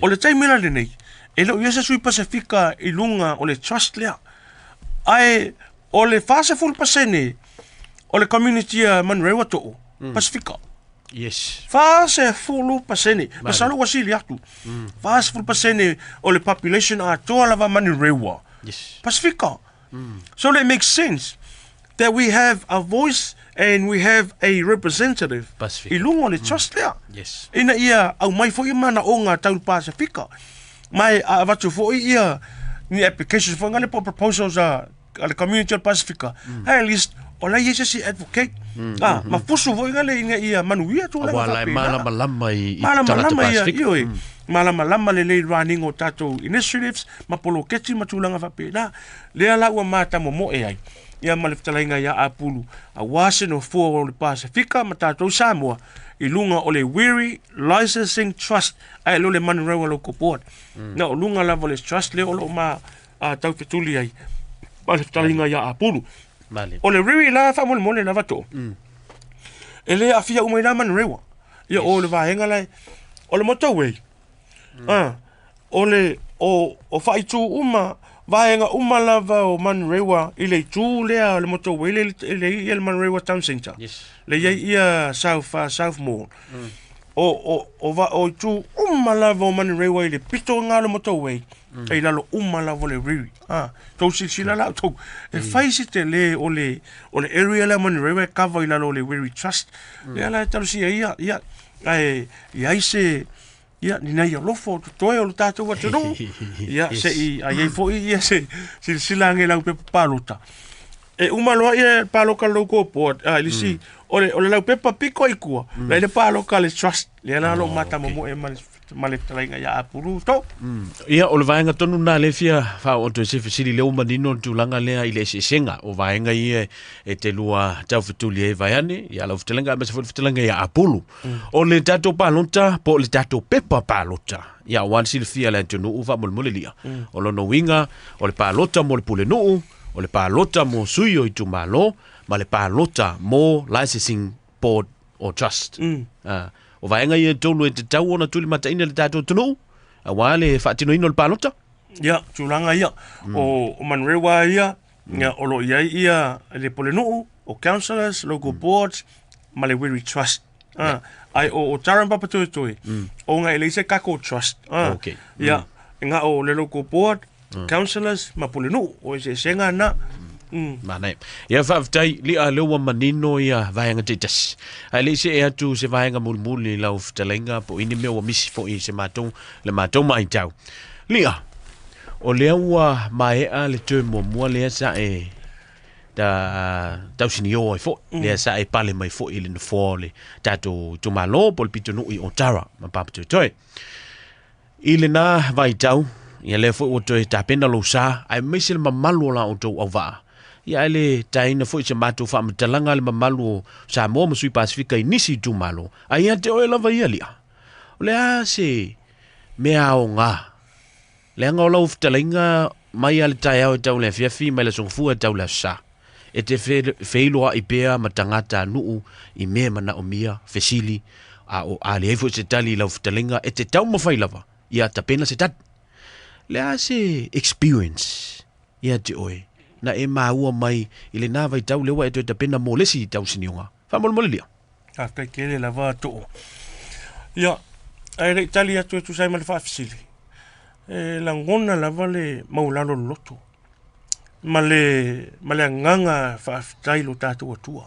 O le taimi la lenei, e le o i ai se sui Pasifika i luga o le trust lea. Ae o le 40% o le community a Manurewa too, Pasifika. Yes. 40%. Masalo ua sili atu. 40% o le population atoa lava Manurewa. Yes. Pasifika. So it makes sense that we have a voice and we have a representative Pasifika. i luga o le trust lea. Yes. Ina ia aumai foi manaoga tau Pasifika. Mai a avatu foi ia ni applications foi ngale po proposals a le community o le Pasifika. At least o la i ai se isi advocate. Ma fusu foi ngale ina ia manuia tulaga Aua la e faapena. malamalama i tagata Malamalama ia, Pasifika. ioe. Malamalama lelei running o tatou initiatives ma poloketi ma tulaga faapena. Lea la ua matamomoe ai ia ma le fetalaiga ia Apulu, aua se nofoa o le Pasifika ma tatou Samoa i luga o le Wiri Licensing Trust ae le o le Manurewa Local Board. Na o luga lava o le trust lea o lo o ma taufetuli ai ma le fetalaiga ia Apulu. Male. O le Wiri la faamolemole lava too. E le aafia uma i la Manurewa. Ia o le vaega la o le motorway. O le o faaitu uma vaega uma lava o Manurewa i le itu lea o le motorway le le ia le Manurewa Town Centre. Yes. Le ia ia South Mall. O itu uma lava o Manurewa i le pito nga le motorway. E i lalo uma lava o le Riri. Tou silasila la tou e fai se tele o le area la Manurewa e cover i lalo o le Wiri Trust. Lea la e talosia ia ia ae i ai se ia ni nei alofa o totoe o le tatou atunuu. Ia se i ai ai foi ia se silasila age lau pepa palota. E uma loa ia paloka local board a lisi o le lau pepa piko i kua. La le paloka le trust le la lo mata momo e ma le fetalaiga ia Apulu to. Ia o le vaega tonu na le fia faaoto se fesili lea ua manino le tulaga lea i le eseesega o vaega ia e te lua taufetuli ai vaeane ia lau fetalaiga aemaise foi le fetalaiga ia Apulu. O le tatou palota po o le tatou pepa palota. Ia aua le silafia le atunuu faamolemole lia. O lona uiga o le palota mo le pulenuu, o le palota mo sui o itumalo, ma le palota mo licensing board or trust. O vaega ia e tolu e tatau ona tulimataina le tatou atunuu, aua le faatinoina o le palota. Ia, tulaga ia. O Manurewa ia, ia, o lo o i ai ia le pulenuu, o councillors, local boards, ma le Wiri Trust. Ai o Tara ma Papatoetoe, o nga e leai se takou trust. Okay. Ia, nga o le local board, councillors, ma pulenuu, o eseesega na. Manaia. Ia faafetai lia lea ua manino ia vaega taitasi. Ae le i see atu se vaega mulimuli lau fetalaiga po o ini mea ua misi foi i se matou le matou matau. Lia, o lea ua maea le term muamua lea sa e ta tausinio ai foi, lea sa e pale mai foi i le nofoa o le tatou itumalo po o le pitonuu i Otara ma Papatoetoe. I lena vaitau, ia lea foi ua toe tapena lou sa, aemaise le mamalu o la outou auvaa. Ia ae le taina foi se matou faamatalaga le mamalu o Samoa ma sui Pasifika i nisi itumalo, ae ia te oe lava ia lia. O le a se Mea aoga. Leaga o lau fetalaiga mai a le taeao e tau le afiafi mai le aso Gafua e tau le aso Sa. E te feiloai pea ma tagata nuu i mea e manaomia, fesili, a o a leai foi se tali i lau fetalaiga, e te taumafai lava ia tapena se tali. Le a se experience ia te oe na e maua mai i lena vaitau lea ua e toe tapena mo le isi tausinioga? Faamolemole lia. Faafetai tele lava Too. Ia, ae le i tali atu e tusa ai ma le faafesili, e lagona lava le maualalo o le loto ma le, ma le agaga faafetai i lo tatou Atua.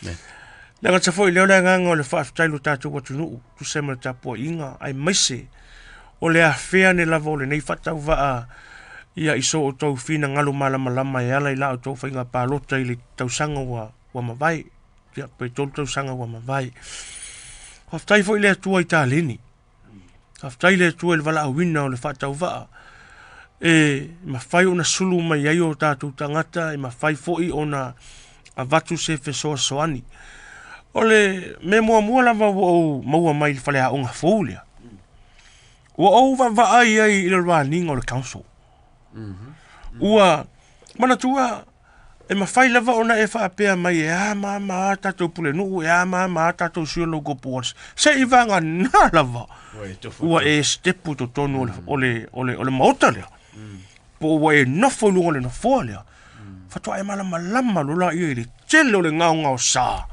Le gata foi lea o le agaga o le faafetai i lo tatou atunuu, tusa ai ma le tapuaiga, aemaise o le afea ane lava o lenei faatauvaa ia i so outou finagalo malamalama e ala i la outou faiga palota i le tausaga ua, ua mavae. Ia, pe 3 tausaga ua mavae. Faafetai foi le Atua i taleni. Faafetai le Atua i le valaauina o le faatauvaa e mafai ona sulu mai ai o tatou tagata, e mafai foi ona avatu se fesoasoani. O le mea muamua lava ua ou maua mai i le faleaoga fou lea, ua ou vaavaai ai i le running o le council. Ua manatua E mafai lava ona e faapea mai e a ma ma a tatou pulenuu, e a ma ma a tatou sui o local boards, se i vagana lava ua e sitepu i totonu o le, o le, o le maota lea, po ua e nofo i luga o le nofoa lea, faatoa e malamalama loa laia i le tele o le gaogaosa,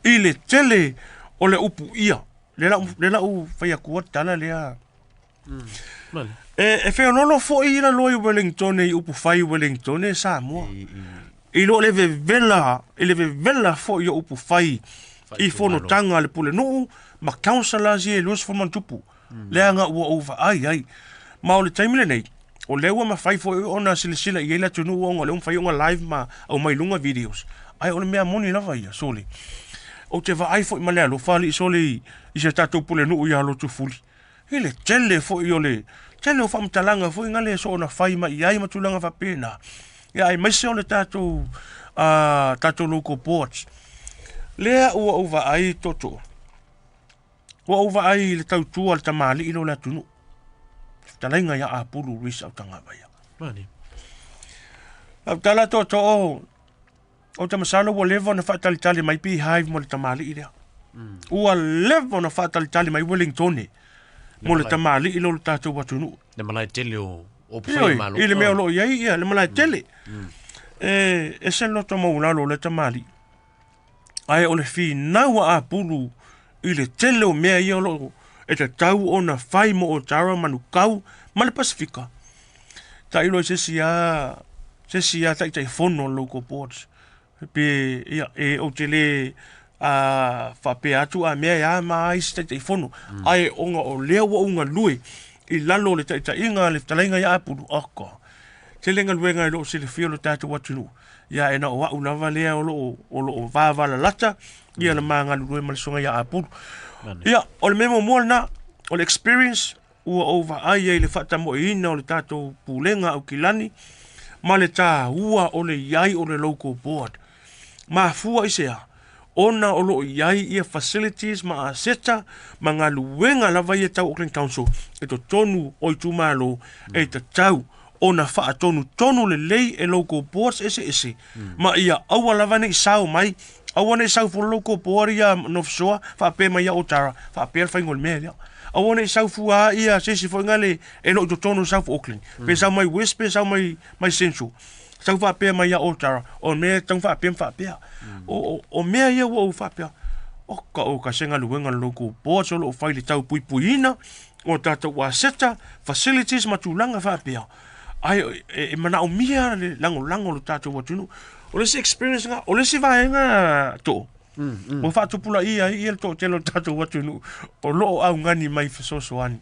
i le tele o le upuia. Lea la, lea la ou fai atu le tala lea. E, e feololo foi ila loa i Wellington i upufai i Wellington e Samoa. I lo le vevela, i le vevela foi o upufai i fonotaga a le pulenuu ma councillors ia e 20 ma tupu. Leaga ua ou vaai ai. Ma o le taimi lenei, o lea ua mafai foi ona silasila i ai le atunuu ona o lea ua mafai ona live ma aumai i luga videos. Ae o le mea moni lava ia, sole. Ou te vaai foi ma le alofa alii sole i se tatou pulenuu ia Lotufuli. I le tele foi o le tele o faamatalaga foi na le soona fai mai i ai ma tulaga faapena. Ia aemaise o le tatou tatou local boards. Lea ua ou vaai tootoo, ua ou vaai i le tautua a le tamalii lea o le atunuu, fetalaiga ia Apulu Luis Autagavaia. Lau tala tootoo, Ou te masalo ua leva ona faatalitali mai Beehive mo le tamalii lea. Ua leva ona faatalitali mai Wellingtone mo le tamalii lea o le tatou atunuu. Le malae tele o Upufai Malo. I le mea o lo o i ai ia, le malae tele. E ese le loto maualalo o lea tamalii. Ae o le finau a Apulu i le tele o mea ia o lo o e tatau ona fai mo Otara, Manukau ma le Pasefika. Tailo i se isi lava se isi lava Taitaifono o le Local Boards pe ia e ou te le faapea atu a mea e a ma a isi Taitaifono, ae ona o lea ua ou galue i lalo o le taitaiga a le fetalaiga ia Apulu, oka, tele galuega e le o silafia e lo tatou atunuu. Ia e na o au lava lea o lo o o lo o vavalalata ia le ma galulue ma le susuga ia Apulu. Ia, o le mea muamua lena, o le experience ua ou vaai ai i le faatamoeina o le tatou Pulega Aukilani ma le taua o le i ai o le Local Board. Mafua i se a? Ona o lo o i ai ia facilities ma aseta ma galuega lava ia tau Auckland Council i totonu o itumalo e tatau ona faatonutonu lelei e local boards eseese ma ia aua lava ne i sao mai, aua ne i sau fua le local board ia North Shore faapea mai ia Otara, faapea le faiga o le mea lea. Aua ne i sau fua ia se isi foi ngale e le o i totonu o South Auckland, pe sau mai West pe sau mai, mai Central. Sau faapea mai ia Otara, o le mea e tatau ona faapea ma faapea. O, o, o mea ia ua ou faapea, oka oka se galuega a le local boards o lo o fai i le tau puipuiina o tatou aseta, facilities ma tulaga faapea, ae e, e manaomia le lagolago o lo tatou atunuu. O le isi experience na, o le isi vaega too, ua faatupulaia ai ia le toatele o le tatou atunuu o lo o augani mai fesoasoani.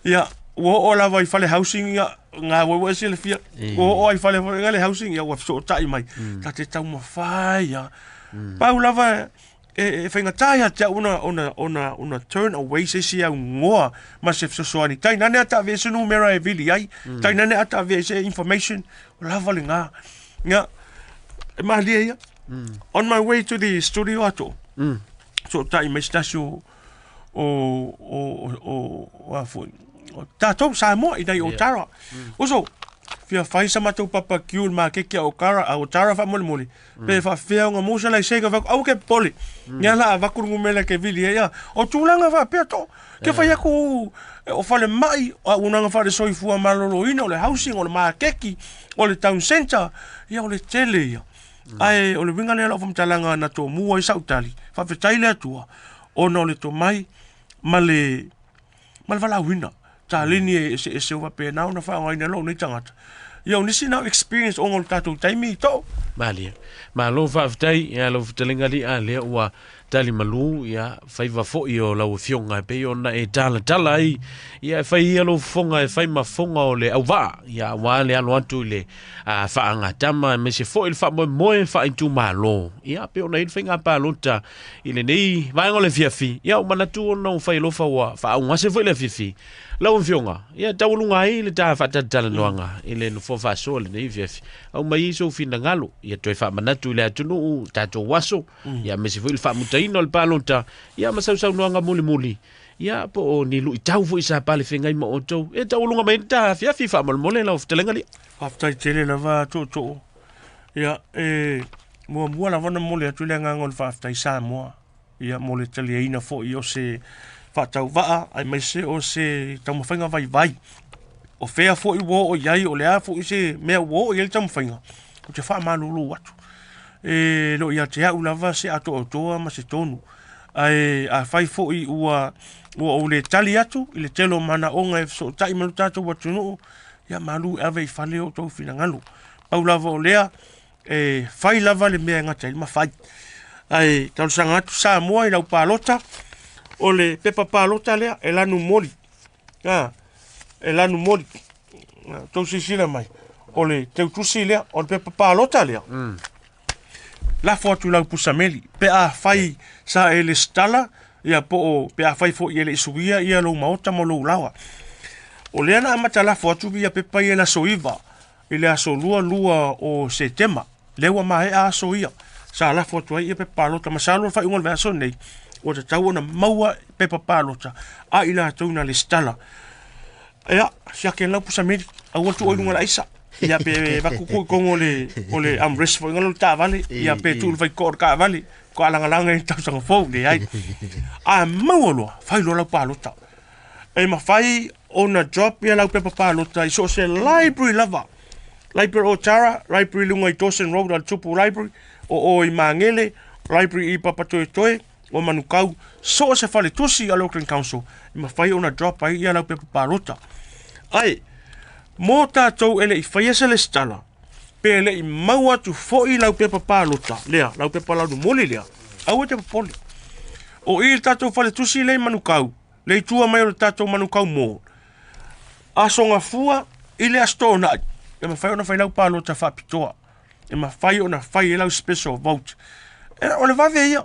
Ia, ua oo lava i fale housing ia, ngā ua silafia, ua oo ai fale foi le housing ia ua fesootai mai. Ta te taumafai ia. Pau lava e, e faigata ia te au ona, ona, ona, ona turn away se isi augoa ma se fesoasoani. Tainane a ta avea se numera e vili ai, tainane a ta avea se information, o lava lena. Ia, e malie ia. On my way to the studio atu, sootai mai se tasi o, o o o o a foi o tatou Samoa ina i Otara. Uso, fia fai sa matou barbecue i le makeke a Okara, a Otara faamolemole, pe faafefea ona maua se laisene, fai atu, aua ke popole, lea o le a avatu le numera e te vili ai, a. O tulaga faapea to, ke fai atu o falemai, o auaunaga faale-soifua maloloina, o le housing, o le makeki, o le town centre, ia o le tele ia. Ae o le uiga lea o lau faamatalaga na tomua ai sau tali, faafetai i le Atua ona o le tomai ma le ma le valaauina. Taleni e eseese ua faapena ona faaaogaina e lou nei tagata. Ia o nisi na o experience ona o le tatou taimi i too. Malie. Malo faafetai ia lau fetalaiga Li'a lea ua tali malu ia faiva foi o lau afioga e pei ona e talatala ai ia e fai ia lou fofoga e fai ma fofoga o le auvaa ia aua le alo atu i le faagatama aemaise foi le faamoemoe faaitumalo ia pei ona i ai le faiga palota i lenei vaega o le afiafi, ia ua manatu ona ua fai alofa ua faaugase foi le afiafi. Lau Afioga, ia taualuga ai le ta faatalatalanoaga i le nofoa faasoa lenei afiafi. Aumai ai sou finagalo, ia toe faamanatu i le atunuu, tatou aso, ia aemaise foi le faamutaina o le palota, ia ma sausaunoaga mulimuli, ia po o ni luitau foi sa palefeagai ma outou. Ia taualuga mai ai le ta afiafi faamolemole lau fetalaiga Lia. Faafetai tele lava Tootoo. Ia, e muamua lava ona momoli atu le agaga o le faafetai Samoa, ia, mo le taliaina foi o se faatauvaa aemaise o se taumafaiga vaivai. O fea foi ua oo i ai, o le a foi se mea ua oo i ai le taumafaiga, ou te faamalulu atu. E le o ia te au lava se atoatoa ma se tonu. Ae afai foi ua ua ou le tali atu i le tele o manaoga e fesootai ma lo tatou atunuu, ia malu e ave i fale o outou finagalo. Pau lava o lea, e fai lava le mea e gata ai le mafai. Ae talosaga atu Samoa i lau palota, o le pepa palota lea e lanu moli. A, e lanu moli. Tou silasila mai, o le teutusi lea, o le pepa palota lea. Lafo atu i lau pusameli, pe a fai sa e lesitala, ia po o pe a fai foi e le i suia ia lou maota ma lou laoa. O lea na amata lafo atu ia pepa ia i le aso 9 i le aso 22 o Setema, lea ua maea aso ia sa lafo atu ai ia pepa palota. Masalo le faaiuga o le vaiaso lenei ua tatau ona maua pepa palota a i latou na lesitala. Ia, siaki ane lau pusameli, aua le tuu ai i luga o le aisa. Ia pe avatu tuu i totonu o le o le armrest foi lea o le taavale, ia pe tuu i le faitotoa o le taavale, faatoa lagalaga i le tausaga fou, leai. A maua loa, fai loa lau palota. E mafai ona drop ia lau pepa palota i so o se library lava. Library o Tara, library i luga i Dawson Road a le Tupu Library, o o i Magele, library i Papatoetoe, o Manukau, so o se faletusi a le Auckland Council, e mafai ona drop ai ia lau pepa palota. Ae, mo tatou e le i faia se lesitala, pe le i maua atu foi lau pepa palota lea, lau pepa launumoli lea, aua e te popole. O i le tatou faletusi lea i Manukau, le i tua mai o le tatou Manukau Mall, Aso Gafua i le Aso Toonai, e mafai ona fai lau palota faapitoa. E mafai ona fai ai lau special vote. E, o le vave ia.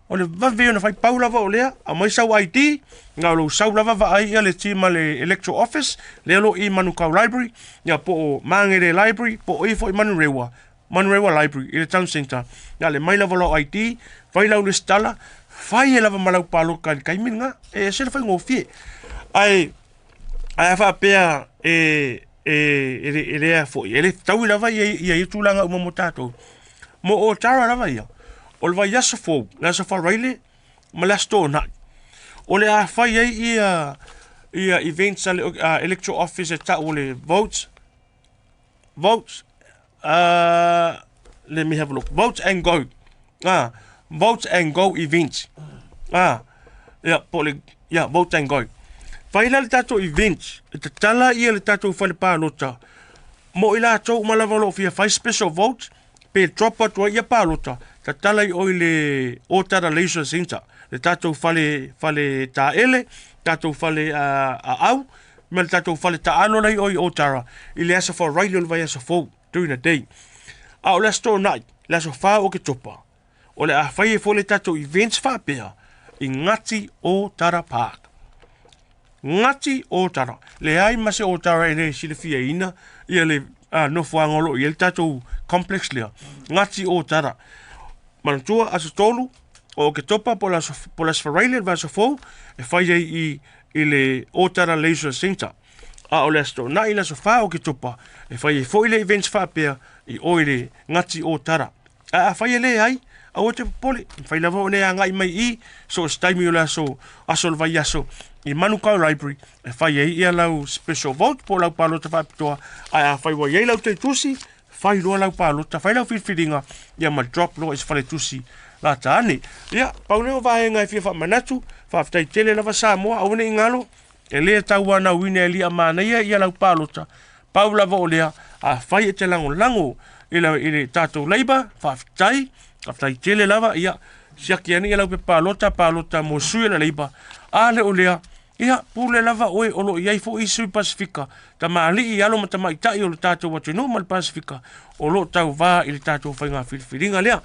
O le vave ia ona fai pau lava o lea, aumai sau ID, na o lou sau lava vaai ia le team a le Electoral Office, lea o lo o i Manukau Library, ia po o Magere Library, po o i foi Manurewa, Manurewa Library i le town centre. Na le mai lava lau ID, fai lau lesitala, fai ai lava ma lau palota i le taimi lena. E ese le faigofie. Ae, ae a faapea e, e, e, e lea foi, e le fetaui lava ia, ia, ia tulaga uma mo tatou. Mo Otara lava ia, o le vaiaso fou, le aso Faraile ma le aso Toonai, o le a fai ai ia, ia events a le Electoral Office e tau o le votes, votes, let me have a look, vote and go, vote and go event, ia, po o le, ia, vote and go. Fai la le tatou event, e tatala ia le tatou fale palota, mo i latou uma lava o lo o fia fai special vote, pe drop atu ai ia palota, tatala i o i le Otara Leisure Centre, le tatou fale, fale taele, tatou fale aau, ma le tatou fale taalo la i o i Otara, i le aso Faraile o le vaiaso fou, during the day. A o le aso Toonai, le aso 4 o Oketopa, o le a fai ai foi le tatou events faapea i Ngati Otara Park. Ngati Otara. Leai ma se Otara e le silafiaina ia le nofoaga o lo o i ai le tatou complex lea. Ngati Otara. Manatua, aso 3, o Oketopa po o le aso, po o le Aso Faraile le vaiaso fou e fai ai i i le Otara Leisure Centre. A o le Aso Toonai le aso 4 o Oketopa e fai ai foi le events faapea i o i le Ngati Otara. Ae afai e leai, aua te popole, e mafai lava ona e agai mai i so o se taimi o le aso, aso o le vaiaso i Manukau Library e fai ai ia lau special vote po o lau palota faapitoa. Ae afai ua i ai lau tusi, fai loa lau palota, fai lau filifiliga, ia ma drop loa i se faletusi lata ane. Ia, pau lea o vaega e fia faamanatu, faafetai tele lava Samoa, aua ne i galo, e le tauanauina e lia manaia ia lau palota, pau lava o lea, afai e te lagolago i le, i le tatou Labour, faafetai, faafetai tele lava, ia, siaki ane ia lau pepa palota, palota mo sui o le Labour, a le o lea, Ia, pule lava oe o lo o i ai foi isi sui Pasefika, tamalii, alo ma tamaitai o le tatou atunuu ma le Pasefika o lo o tauvā i le tatou faiga filifiliga lea.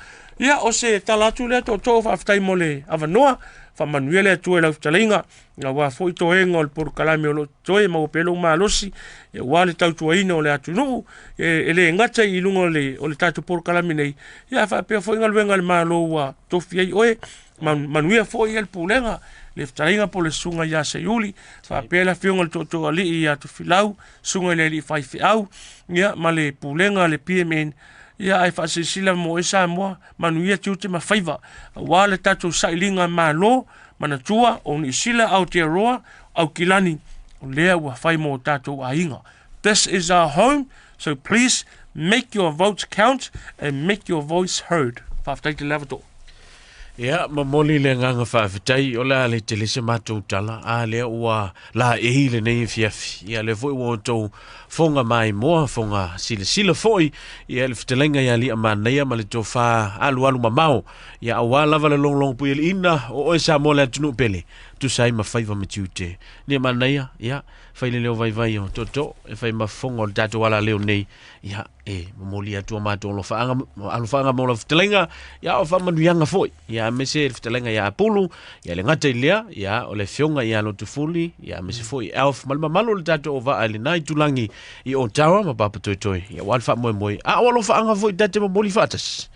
Ia, o se tala atu lea tootoo, faafetai mo le avanoa, faamanuia le Atua i lau fetalaiga, aua foi toega o le polokalame o lo o totoe, maua pea lou malosi, aua le tautuaina o le atunuu, e, e le gata i luga o le, o le tatou polokalame nei, ia faapea foi galuega a le Malo ua tofi ai oe, Manuia foi le pulega, le fetalaiga po o le susuga ia Seiuli, faapea le afioga i le Tootooalii ia Tofilau, susuga i le Alii Faifeau, ia ma le pulega a le PMN, ia ae faasilasila mo oe Samoa, manuia tiute ma faiva, aua le tatou sailiga malo, manatua o Niu Sila, Aotearoa, Aukilani, o lea ua fai mo tatou aiga. This is our home, so please make your votes count and make your voice heard. Faafetai tele lava Too. Ia, momoli le agaga faafetai, o le a le tele se matou tala, a lea ua laei lenei afiafi. Ia, lea foi ua outou foga maimoa, foga silasila foi, ia le fetalaiga ia Aliiamanaia ma le tofa alualu mamao. Ia, aua lava le logologo puialiina o oe Samoa le atunuu pele, tusa ai ma faiva ma tiute. Aliiamanaia, ia, fai le leo vaivai o tootoo, e fai ma fofoga o le tatou alaleo nei, ia, e momoli atu a matou alofaaga, alofaaga mo lau fetalaiga, ia o faamanuiaga foi, ia aemaise le fetalaiga ia Apulu, ia le gata i lea, ia o le afioga ia Lotufuli, ia aemaise foi Elf ma le mamalu o le tatou auvaa i lena itulagi i Otawa ma Papatoetoe, ia aua le faamoemoe, a o alofaaga foi ta te momoli faatasi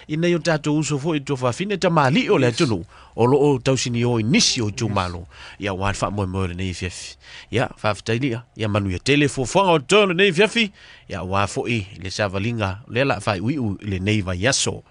i nai o tatou uso foi tuafafine tamalii o le atunuu o lo o tausinio i nisi o itumalo, ia aua le faamoemoe o lenei afiafi. Ia, faafetai lia, ia manuia tele fuafuaga o totoe o lenei afiafi, Ia aua foi le savaliga lea la faaiuiu i lenei vaiaso.